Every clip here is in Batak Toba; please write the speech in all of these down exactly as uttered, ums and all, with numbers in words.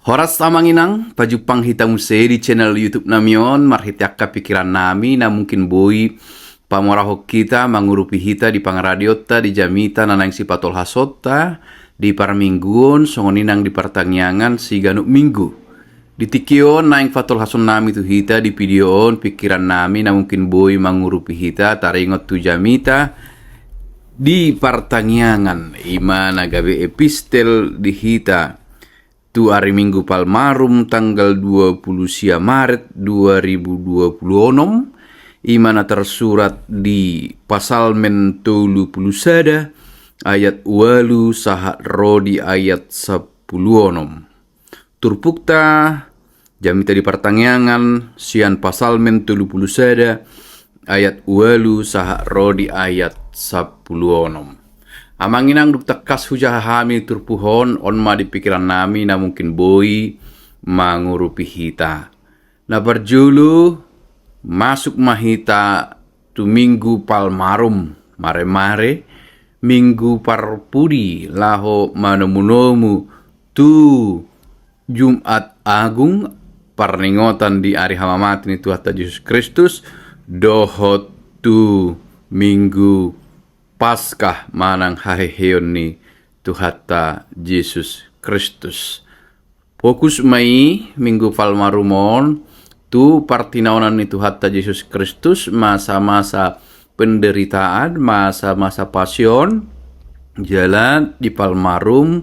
Horas amang inang, pajumpang hita muse di channel YouTube nami on, marhite angka pikiran nami na mungkin boi pamorahon hita, mangurupi hita di pangaradionta, di jamita na naeng sipatolhasonta, di parmingguon, songon i nang di partangiangan siganup minggu. Di tingki on naeng patolhason nami tu hita di video on pikiran nami na mungkin boi mangurupi hita, taringot tu jamita di partangiangan, i ma na gabe epistel di hita tu ari Minggu Palmarum tanggal dua puluh sia Maret dua ribu dua puluh onom, i ma na tarsurat di Pasalmen tolu puluh sada ayat ualu sahat ro di ayat sampulu onom. Turpukta jamita di partangiangan sian Pasalmen tolu puluh sada ayat ualu sahat ro di ayat sampulu onom. Amang inang, dung tangkas hujaha hami turpuk on, on ma di pikiran nami na mungkin boi mangurupi hita. Na parjolo, masuk ma hita tu Minggu Palmarum, mare-mare Minggu parpudi laho manomu-nomu tu Jumat Agung, parningotan di ari hamamate ni Tuhanta Jesus Kristus, dohot tu Minggu Paskah manang haheheon ni Tuhanta Jesus Kristus. Fokus ma i Minggu Palmarum on tu partinaonan ni Tuhanta Jesus Kristus, masa-masa penderitaan, masa-masa pasion, jala di Palmarum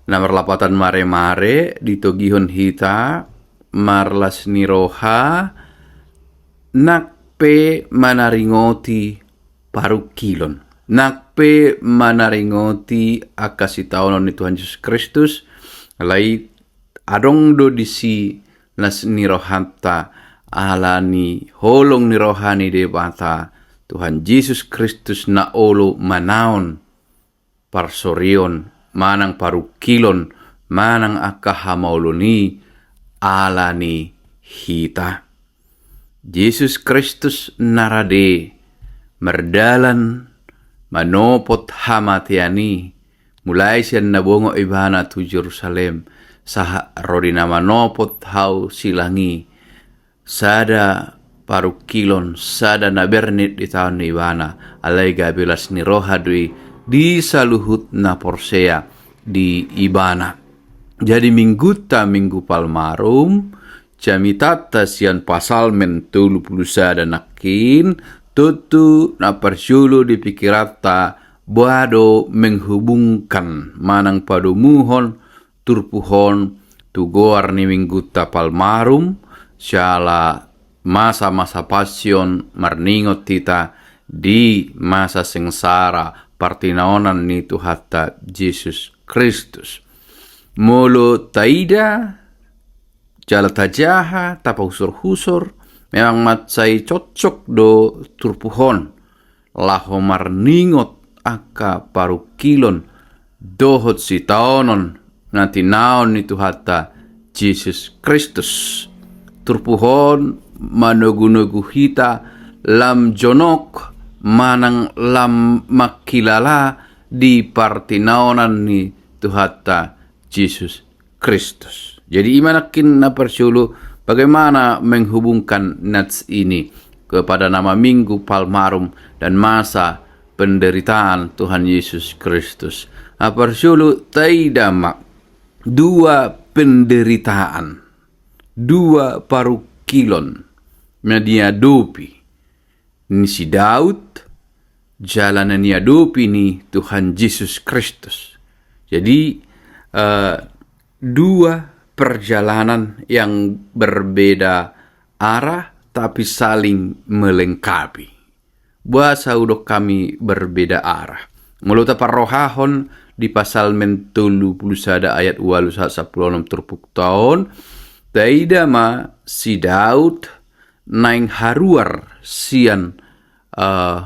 na marlapatan mare-mare ditogihon hita marlas ni roha, nang pe manaringoti parungkilon, nang pe manaringoti angka sitaonon ni Tuhan Jesus Kristus, alai adong do disi las ni rohanta ala ni holong ni roha ni Debata, Tuhan Jesus Kristus na olo manaon parsorion, manang parungkilon, manang angka hamaolon i ala ni hita. Jesus Kristus na rade mardalan manopot hamatean i, mulai sian na bongot ibana tu Jerusalem, sahat ro di na manopot hau silang i, sada parungkilon, sada na bernit ditaon ni ibana, alai gabe las ni roha do i di saluhut na porsea di ibana. Jadi minggunta Minggu Palmarum, jamitanta sian Pasalmen tolu puluh sada nangkin, tontu na parjolo di pikiranta boha do menghubungkan manang padomuhon turpuk on tu goar ni minggunta Palmarum, siala masa-masa pasion marningot hita di masa sengsara partinaonan ni Tuhanta Jesus Kristus. Molo taida jala tajaha, tapahusor-husor, memang mansai cocok do turpuk on laho marningot angka parungkilon dohot sitaonon na tinaon ni Tuhanta Jesus Kristus. Turpuk on manogu-nogu hita lam jonok manang lam mangkilala di partinaonan ni Tuhanta Jesus Kristus. Jadi i ma nangkin na parjolo, bagaimana menghubungkan nats ini kepada nama Minggu Palmarum dan masa penderitaan Tuhan Yesus Kristus. Na parjolo, taida ma dua penderitaan, dua parungkilon na niadopi ni si Daud, jala na niadopi ni Tuhan Jesus Kristus. Jadi, eh, dua perjalanan yang berbeda arah tapi saling melengkapi. Boasa hudok hami berbeda arah? Molo taparrohahon di Pasalmen tolu puluh sada ayat ualu sahat sampulu onom turpukta on, taida ma si Daud naeng haruar sian, eh,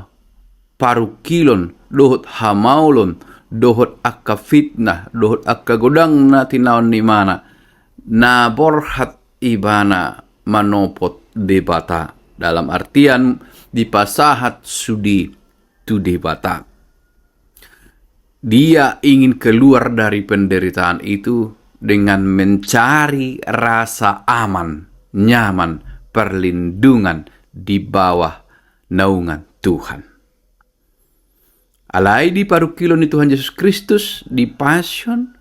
parungkilon dohot hamaolon dohot angka fitnah dohot angka godang na tinaon ni ibana, na borhat ibana manopot Debata, dalam artian dipasahat sude tu Debata. Dia ingin keluar dari penderitaan itu, dengan mencari rasa aman, nyaman, perlindungan di bawah naungan Tuhan. Alai di parungkilon ni Tuhan Yesus Kristus di Passion,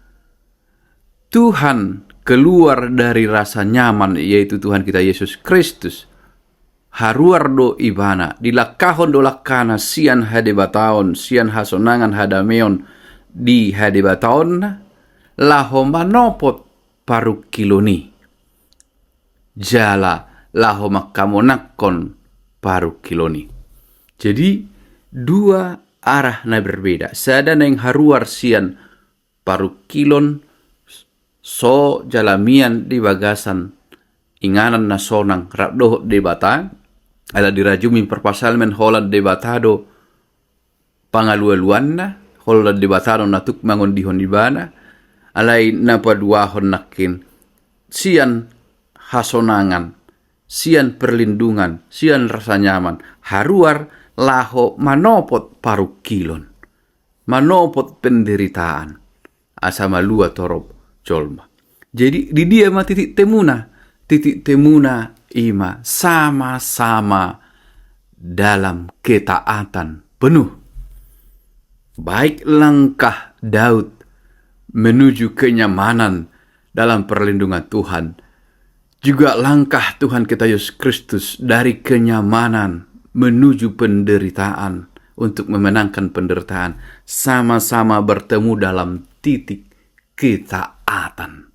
Tuhan keluar dari rasa nyaman, yaitu Tuhan kita Yesus Kristus. Haruar do ibana, dilangkahon do langkana sian hadebataon, sian hasonangan hadameon di hadebataonna, laho manopot parungkilon i. Jala laho mangkamonangkon parungkilon i. Jadi, dua arah na berbeda. Sada naeng haruar sian parungkilon so jala mian di bagasan inganan na sonang rap dohot Debata, ala dirajumi parpsalmen holan Debata do pangalualuanna, holan Debata do na tuk mangondihon ibana, alai na paduahon nangkin sian hasonangan, sian perlindungan, sian rasa nyaman, haruar laho manopot parungkilon, manopot penderitaan, asa malua torop jolma. Jadi, di dia ma titik temuna? Titik temuna i ma sama-sama dalam ketaatan penuh. Baik langkah Daud menuju kenyamanan dalam perlindungan Tuhan, juga langkah Tuhan kita Yesus Kristus dari kenyamanan menuju penderitaan, untuk memenangkan penderitaan, sama-sama bertemu dalam titik ketaatan,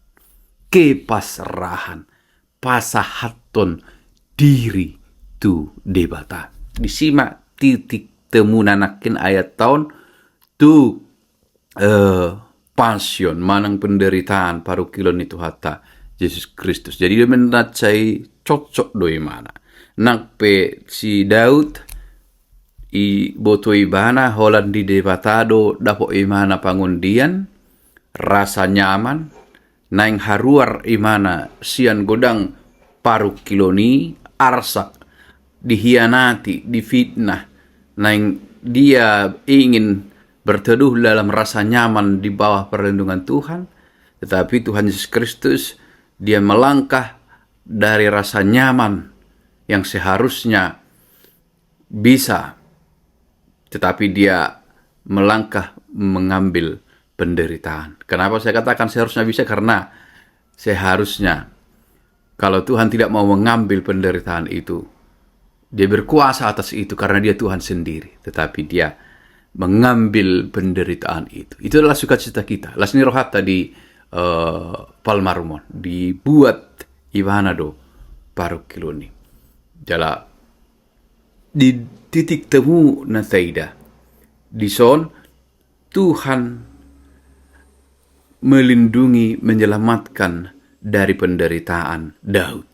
kepasrahan, pasahathon diri tu Debata. Disi ma titik temuna nangkin ayat on tu eh, Passion manang penderitaan parungkilon ni Tuhanta Yesus Kristus. Jadi, dia manansai cocok do imana. Nang pe si Daud, iboto ibana holan di Debata do dapot imana pangondian, rasa nyaman, naeng haruar imana sian godang parungkilon i, arsak, dihianati, difitnah, naeng dia ingin berteduh dalam rasa nyaman di bawah perlindungan Tuhan, tetapi Tuhan Yesus Kristus, dia melangkah dari rasa nyaman yang seharusnya bisa, tetapi dia melangkah mengambil penderitaan. Kenapa saya katakan seharusnya bisa? Karena seharusnya, kalau Tuhan tidak mau mengambil penderitaan itu, dia berkuasa atas itu karena dia Tuhan sendiri. Tetapi dia mengambil penderitaan itu. Itu adalah sukacita kita. Las ni rohanta di eh, Palmarum on, dibuat ibana do parungkilon i. Jala di titik temu na taida, dison Tuhan melindungi, menyelamatkan dari penderitaan Daud.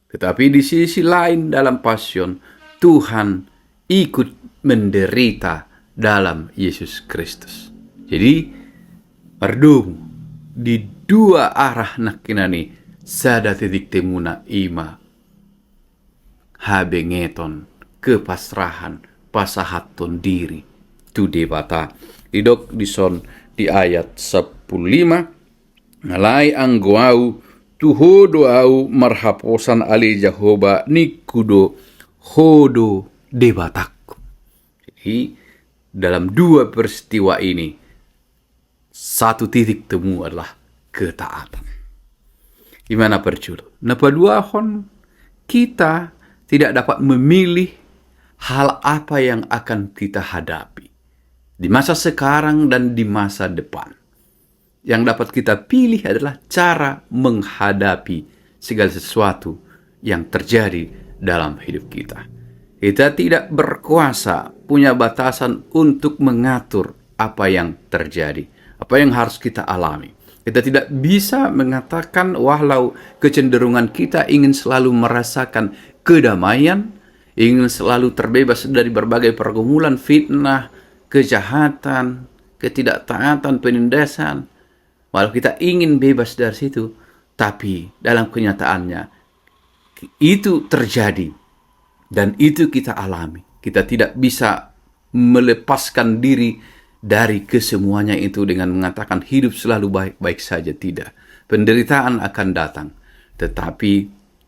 Tetapi di sisi lain, dalam Passion, Tuhan ikut menderita dalam Yesus Kristus. Jadi, mardomu, di dua arah nangkinan i, sada titik temuna i ma habengeton, kepasrahan, pasahathon diri tu Debata. Didok dison di ayat sampulu lima, alai anggo au, tu Ho do au marhaposan, ale Jahowa, ningku do, Ho do Debatangku. Jadi, dalam dua peristiwa ini, satu titik temu adalah ketaatan. Imana perjulu. Na paduahon, kita tidak dapat memilih hal apa yang akan kita hadapi di masa sekarang dan di masa depan. Yang dapat kita pilih adalah cara menghadapi segala sesuatu yang terjadi dalam hidup kita. Kita tidak berkuasa, punya batasan untuk mengatur apa yang terjadi, apa yang harus kita alami. Kita tidak bisa mengatakan, walau kecenderungan kita ingin selalu merasakan kedamaian, ingin selalu terbebas dari berbagai pergumulan, fitnah, kejahatan, ketidaktaatan, penindasan. Walau kita ingin bebas dari situ, tapi dalam kenyataannya itu terjadi dan itu kita alami. Kita tidak bisa melepaskan diri dari kesemuanya itu dengan mengatakan hidup selalu baik-baik saja, tidak. Penderitaan akan datang, tetapi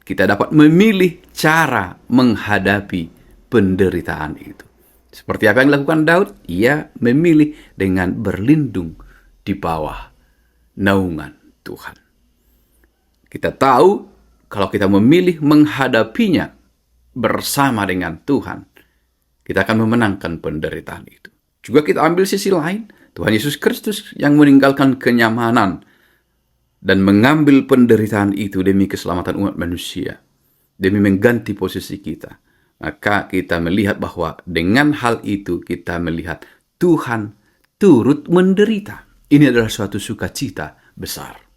kita dapat memilih cara menghadapi penderitaan itu. Seperti apa yang dilakukan Daud? Ia memilih dengan berlindung di bawah naungan Tuhan. Kita tahu kalau kita memilih menghadapinya bersama dengan Tuhan, kita akan memenangkan penderitaan itu. Juga kita ambil sisi lain, Tuhan Yesus Kristus yang meninggalkan kenyamanan dan mengambil penderitaan itu demi keselamatan umat manusia, demi mengganti posisi kita. Maka kita melihat bahwa dengan hal itu kita melihat Tuhan turut menderita. Ini adalah suatu sukacita besar.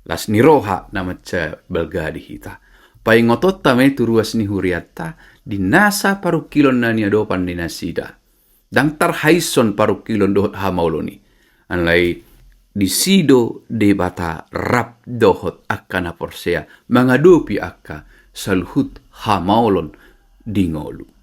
Las ni roha na mansai balga di hita. Paingotonta ma i tu ruas ni hurianta, di nasa parungkilon na niadopan ni nasida. Ndang tarhaishon parungkilon dohot hamaolon i. Alai disi do Debata rap dohot angka na porsea mangadopi angka saluhut hamaolon di ngolu.